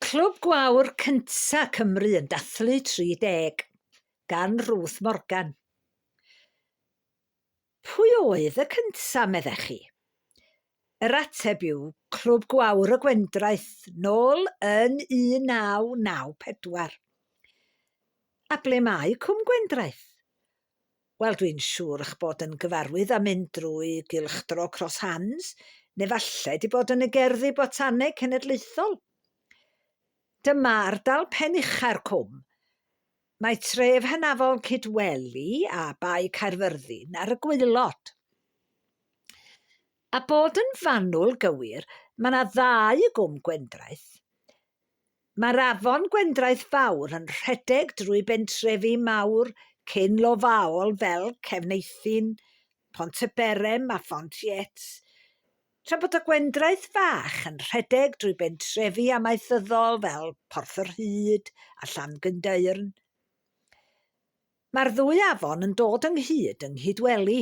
Clwb Gwawr cynta Cymru yn dathlu 30, gan Ruth Morgan. Pwy oedd y cynta, meddech chi? Yr ateb yw Clwb Gwawr y Gwendraeth, nôl yn 1994. A ble mae Cwm Gwendraeth? Wel, dwi'n siŵr eich bod yn gyfarwydd â mynd drwy gylchdro Cross Hands, neu falle 'di bod yn y Gerddi Botaneg Cenedlaethol. Dyma ardal pen ucha'r cwm. Mae tref hynafol Cydweli a Bae Caerfyrddin ar y gwaelod. A bod yn fanwl gywir, mae 'na ddau gwm Gwendraeth. Mae'r afon Gwendraeth Fawr yn rhedeg drwy bentrefi mawr cyn lofaol fel Cefneithin, Pontyberem a Phont-iet, tra bod y Gwendraeth Fach yn rhedeg drwy bentrefi amaethyddol fel Porth-yr-hyd a Llangyndeyrn. Mae'r ddwy afon yn dod ynghyd yng Nghydweli.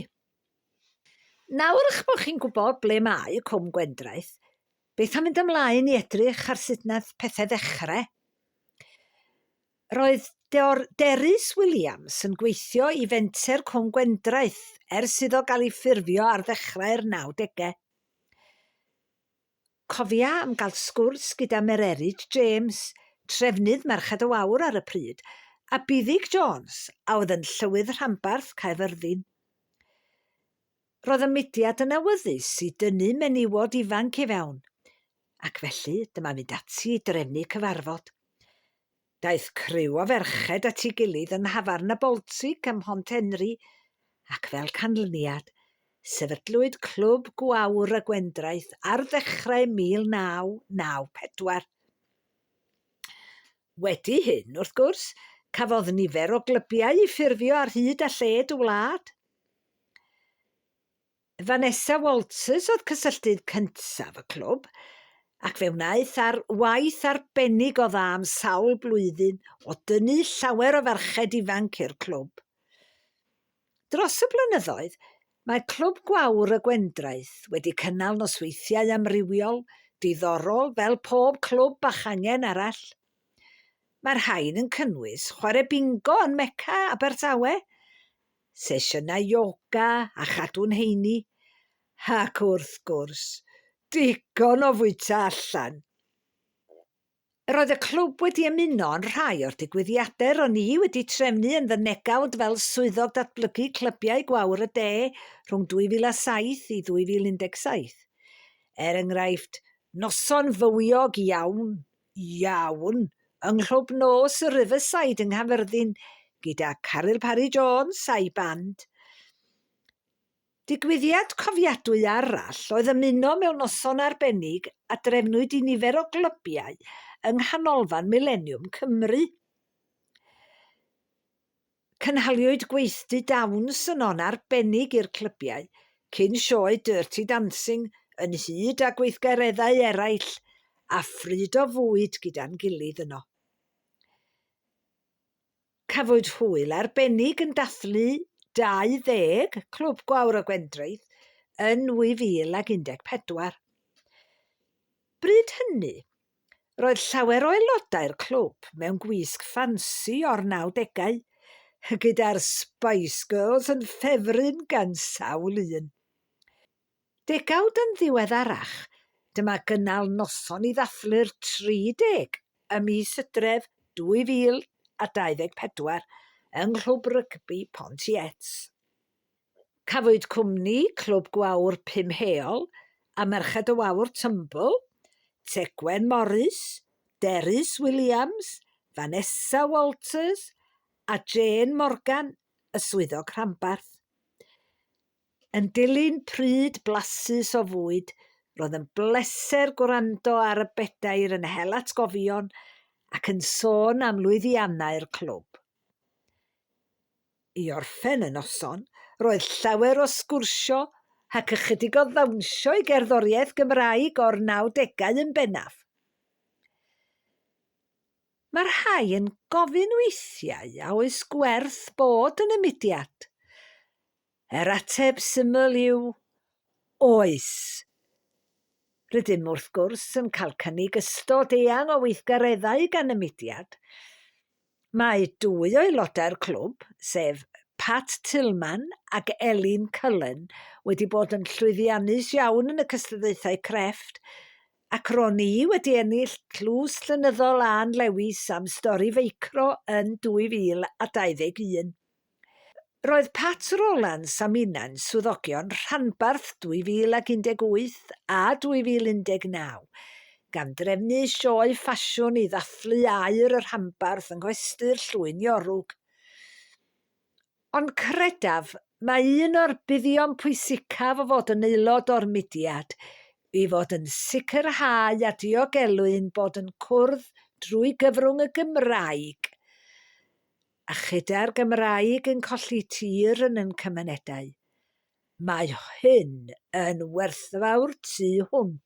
Nawr eich bod chi'n gwybod ble mae Cwm Gwendraeth, Beth am fynd ymlaen i edrych ar sut wnaeth pethau ddechrau? Roedd Deor Derys Williams yn gweithio i Fenter Cwm Gwendraeth ers iddo gael ei ffurfio ar ddechrau'r 90au. Cofia am gael sgwrs gyda Mererid James, trefnydd Merched y Wawr ar y pryd, a Buddug Jones, a oedd yn llywydd rhanbarth Caerfyrddin. Roedd y mudiad yn awyddus i dynnu menywod ifanc i fewn, ac felly dyma fynd ati i drefnu cyfarfod. Daeth criw o ferched at ei gilydd yn nhafarn y Baltic ym Mhont-henri, ac fel canlyniad, sefydlwyd Clwb Gwawr y Gwendraeth ar ddechrau 1994. Wedi hyn, wrth gwrs, cafodd nifer o glybiau eu ffurfio ar hyd a lled y wlad. Vanessa Walters oedd cysylltydd cyntaf y clwb, ac fe wnaeth ar waith arbennig o dda am sawl blwyddyn o dynnu llawer o ferched ifanc i'r clwb. Dros y blynyddoedd, mae Clwb Gwawr y Gwendraeth wedi cynnal nosweithiau amrywiol, diddorol fel pob clwb bachangen arall. Mae'r rhain yn cynnwys chwarae bingo yn Mecca, Abertawe, sesiynau ioga a chadw'n heini, ac wrth gwrs, digon o fwyta allan! Roedd y clwb wedi ymuno yn rhai o'r digwyddiadau ro'n i wedi trefnu yn fy negawd fel Swyddog Datblygu Clybiau Gwawr y De rhwng 2007 i 2017. Er enghraifft, noson fywiog iawn, iawn, yng Nghlwb Nos y Riverside yng Nghaerfyrddin gyda Caryl Parry Jones a'i band. Digwyddiad cofiadwy arall oedd ymuno mewn noson arbennig a drefnwyd i nifer o glybiau yng Nghanolfan Mileniwm Cymru. Cynhaliwyd gweithdy dawns yno'n arbennig i'r clybiau, cyn sioe Dirty Dancing, ynghyd â gweithgareddau eraill a phryd o fwyd gyda'n gilydd yno. Cafwyd hwyl arbennig yn dathlu 20 Clwb Gwawr o Gwendraeth yn 2014. Bryd hynny, Roedd llawer o aelodau'r clwb mewn gwisg ffansi o'r nawdegau, gyda'r Spice Girls yn ffefryn gan sawl un. Degawd yn ddiweddarach, dyma gynnal noson i ddathlu'r 30 ym mis Hydref 2024 yng Nghlwb Rygbi Pontiets. Cafwyd cwmni Clwb Gwawr Pumheol a Merched y Wawr Tymbl, Tegwen Morris, Derys Williams, Vanessa Walters a Jane Morgan, y Swyddog Rhanbarth. Yn dilyn pryd blasus o fwyd, roedd yn bleser gwrando ar y bedair yn hel atgofion ac yn sôn am lwyddiannau'r clwb. I orffen y noson, roedd llawer o sgwrsio ac ychydig o ddawnsio i gerddoriaeth Gymraeg o'r nawdegau yn bennaf. Mae rhai yn gofyn weithiau a oes gwerth bod yn y mudiad. Yr ateb syml yw, oes. Rydym wrth gwrs yn cael cynnig ystod eang o weithgareddau gan y mudiad. Mae dwy o aelodau'r clwb, sef Pat Tillman ac Elin Cullen, wedi bod yn llwyddiannus iawn yn y cystadlaethau crefft, ac ro'n i wedi ennill Tlws Llenyddol Ann Lewis am stori feicro yn 2021. Roedd Pat Rowlands a minnau'n swyddogion rhanbarth 2018 a 2019, gan drefnu sioe ffasiwn i ddathlu aur y rhanbarth yng Nghwesty'r Llwyn Iorwg. Ond credaf mai un o'r buddion pwysicaf o fod yn aelod o'r mudiad yw ei fod yn sicrhau a diogelu ein bod yn cwrdd drwy gyfrwng y Gymraeg. A chyda'r Gymraeg yn colli tir yn yn cymunedau, mae hyn yn werthfawr tu hwnt.